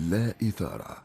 لا إثارة.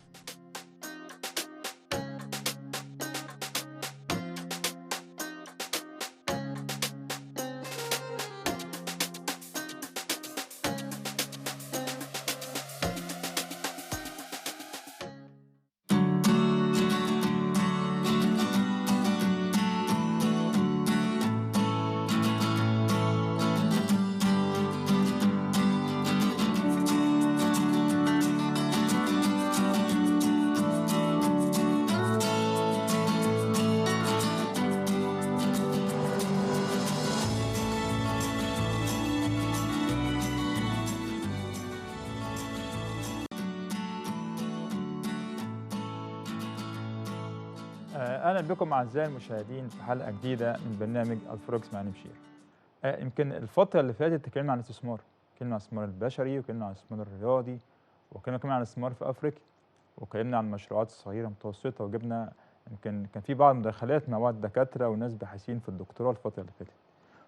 اهلا بكم اعزائي المشاهدين في حلقة جديدة من برنامج الفوركس مع نمشير. يمكن الفترة اللي فاتت اتكلمنا عن الاستثمار، اتكلمنا عن الاستثمار البشري، واتكلمنا عن الاستثمار الرياضي، واتكلمنا كمان عن الاستثمار في افريقيا، واتكلمنا عن المشروعات الصغيرة المتوسطة، وجبنا يمكن كان في بعض المداخلات مع بعض الدكاترة وناس باحثين في الدكتوراه الفترة اللي فاتت.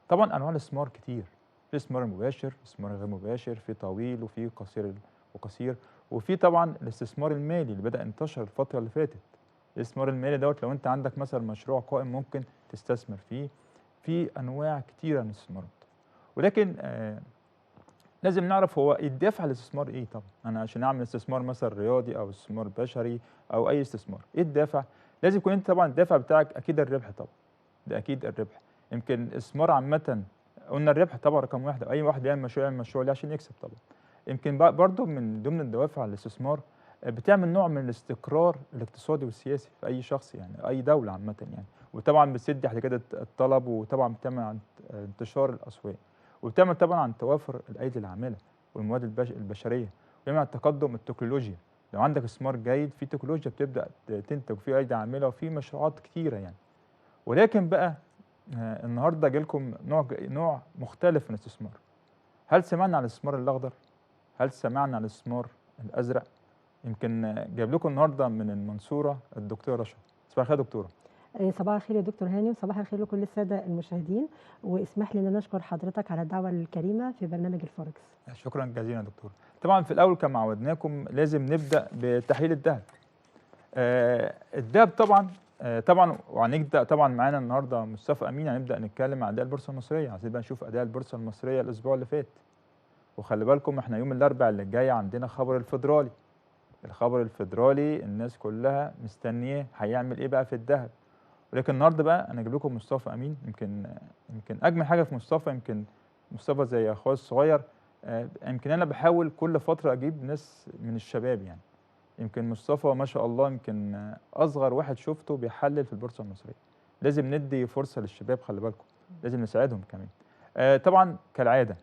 طبعا انواع الاستثمار كتير، في استثمار مباشر، في استثمار غير مباشر، في طويل وفي قصير وقصير، وفي طبعا الاستثمار المالي اللي بدا ينتشر الفترة اللي فاتت. الاستثمار المالي دوت لو انت عندك مثلا مشروع قائم ممكن تستثمر فيه. في انواع كتيرة من الاستثمارات، ولكن لازم نعرف هو الدافع للاستثمار ايه. طبعا انا عشان اعمل استثمار مثلا رياضي او استثمار بشري او اي استثمار، ايه الدافع؟ لازم يكون انت طبعا الدافع بتاعك اكيد الربح، طبعا ده اكيد الربح. يمكن الاستثمار عامة قلنا الربح طبعا رقم واحد، اي واحد يعمل مشروع يعمل مشروع ليه؟ عشان يكسب طبعا. يمكن برضه من ضمن الدوافع للاستثمار بتعمل نوع من الاستقرار الاقتصادي والسياسي في اي شخص، يعني اي دولة عامة يعني، وطبعا بتسد بعد كده الطلب، وطبعا بتعمل عن انتشار الاسواق، وبتعمل طبعا عن توافر الايدي العاملة والمواد البشرية، وبتعمل عن تقدم التكنولوجيا. لو عندك استثمار جيد في تكنولوجيا بتبدا تنتج، في ايدي عامله وفي مشروعات كتيرة يعني. ولكن بقى النهارده جاي لكم نوع مختلف من الاستثمار. هل سمعنا عن الاستثمار الاخضر؟ هل سمعنا عن الاستثمار الازرق؟ يمكن جايب لكم النهارده من المنصورة الدكتورة رشا. صباح الخير يا دكتورة. صباح الخير يا دكتور هاني، وصباح الخير لكل السادة المشاهدين، واسمح لي ان انا اشكر حضرتك على الدعوة الكريمة في برنامج الفوركس. شكرا جزيلا يا دكتورة. طبعا في الاول كما عودناكم لازم نبدا بتحليل الذهب. الذهب طبعا وهنبدا طبعا معانا النهارده مصطفى امين، هنبدا نتكلم عن اداء البورصة المصرية. عايزين بقى نشوف اداء البورصة المصرية الاسبوع اللي فات. وخلي بالكم احنا يوم الاربعاء اللي جاي عندنا خبر الفدرالي. الخبر الفدرالي الناس كلها مستنيه هيعمل ايه بقى في الذهب. ولكن النهارده بقى انا اجيب لكم مصطفى امين. يمكن اجمل حاجة في مصطفى، يمكن مصطفى زي اخويا الصغير، يمكن انا بحاول كل فترة اجيب ناس من الشباب يعني. يمكن مصطفى ما شاء الله يمكن اصغر واحد شفته بيحلل في البورصة المصرية. لازم ندي فرصة للشباب، خلي بالكم لازم نساعدهم كمان. طبعا كالعادة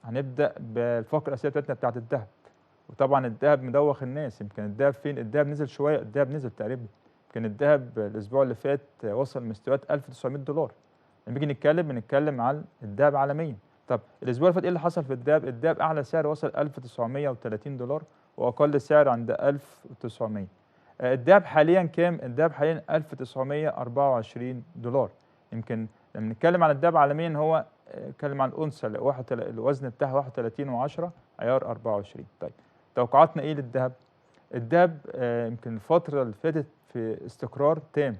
هنبدا بالفقره الاساسية بتاعتنا بتاعت الذهب. وطبعا الذهب مدوخ الناس. يمكن الذهب فين؟ الذهب نزل شوية، الذهب نزل تقريبا. يمكن الذهب الاسبوع اللي فات وصل مستويات 1900 دولار. لما نيجي نتكلم بنتكلم على الذهب عالميا. طب الاسبوع اللي فات ايه اللي حصل في الذهب؟ الذهب اعلى سعر وصل 1930 دولار واقل سعر عند 1900. الذهب حاليا كام؟ الذهب حاليا 1924 دولار. يمكن لما نتكلم عن الذهب عالميا هو اتكلم عن الأونصة الوزن بتاعها 31.10 عيار 24. طيب توقعاتنا ايه للذهب؟ الذهب يمكن الفترة اللي فاتت في استقرار تام،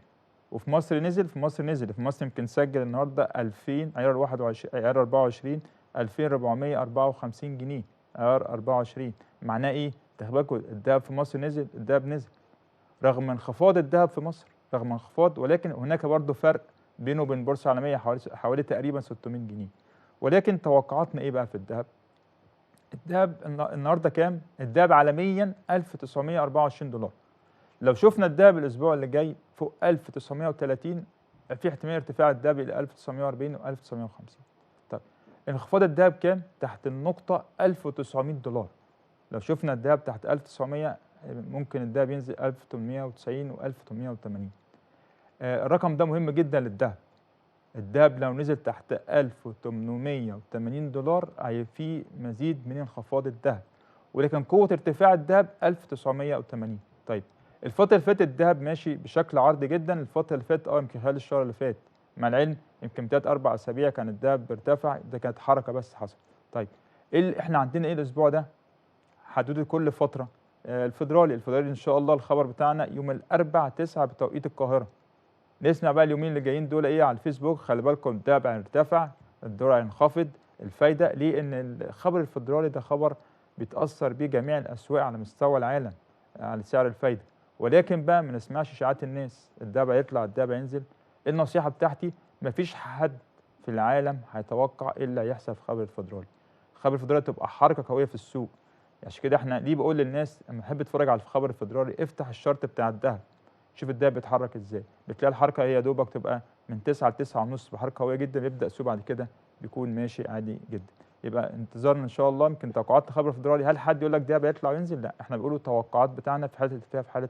وفي مصر نزل، في مصر نزل، في مصر يمكن سجل النهارده 2000 عيار 21 عيار 24 2454 جنيه عيار 24. معناه ايه؟ تاخد بالكم الذهب في مصر نزل، الذهب نزل رغم انخفاض الذهب في مصر، رغم انخفاض، ولكن هناك برضه فرق بينه وبين البورصة العالمية حوالي تقريبا 600 جنيه. ولكن توقعاتنا ايه بقى في الذهب؟ الذهب النهارده كام؟ الذهب عالميا 1924 دولار. لو شفنا الذهب الاسبوع اللي جاي فوق 1930 في احتمال ارتفاع الذهب الى 1940 و 1950. طب انخفاض الذهب كام؟ تحت النقطة 1900 دولار. لو شفنا الذهب تحت 1900 ممكن الذهب ينزل 1890 و 1880. الرقم ده مهم جدا للذهب. الذهب لو نزل تحت 1880 دولار في مزيد من انخفاض الذهب، ولكن قوة ارتفاع الذهب 1980. طيب الفترة اللي فاتت الذهب ماشي بشكل عرضي جدا، الفترة اللي فاتت يمكن خلال الشهر اللي فات، مع العلم يمكن 3 4 اسابيع كان الذهب ارتفع، ده كانت حركة بس حصلت. طيب ايه اللي احنا عندنا ايه الاسبوع ده؟ حدود كل فترة الفيدرالي. الفيدرالي ان شاء الله الخبر بتاعنا يوم الاربعاء 9 بتوقيت القاهرة. نسمع بقى اليومين اللي جايين دول ايه على الفيسبوك. خلي بالكم الدهب هيرتفع، الدولار هينخفض، الفايدة ليه؟ ان الخبر الفيدرالي ده خبر بيتاثر بيه جميع الاسواق على مستوى العالم على سعر الفايدة. ولكن بقى ما نسمعش اشاعات الناس، الدهب هيطلع الدهب هينزل. النصيحة بتاعتي مفيش حد في العالم هيتوقع ايه اللي هيحصل في خبر الفيدرالي. خبر الفيدرالي تبقى حركة قوية في السوق. عشان كده احنا ليه بقول للناس لما تحب تتفرج على الخبر الفيدرالي افتح ال chart بتاع الذهب، شوف الذهب بيتحرك ازاي. بتلاقي الحركة هي دوبك تبقى من 9 ل 9.5 بحركة قوية جدا، بيبدا السوق بعد كده بيكون ماشي عادي جدا. يبقى انتظارنا ان شاء الله يمكن توقعات الخبر الفيدرالي. هل حد يقول لك ده بيطلع وينزل؟ لا، احنا بنقول التوقعات بتاعنا في حاله ارتفاع، في حاله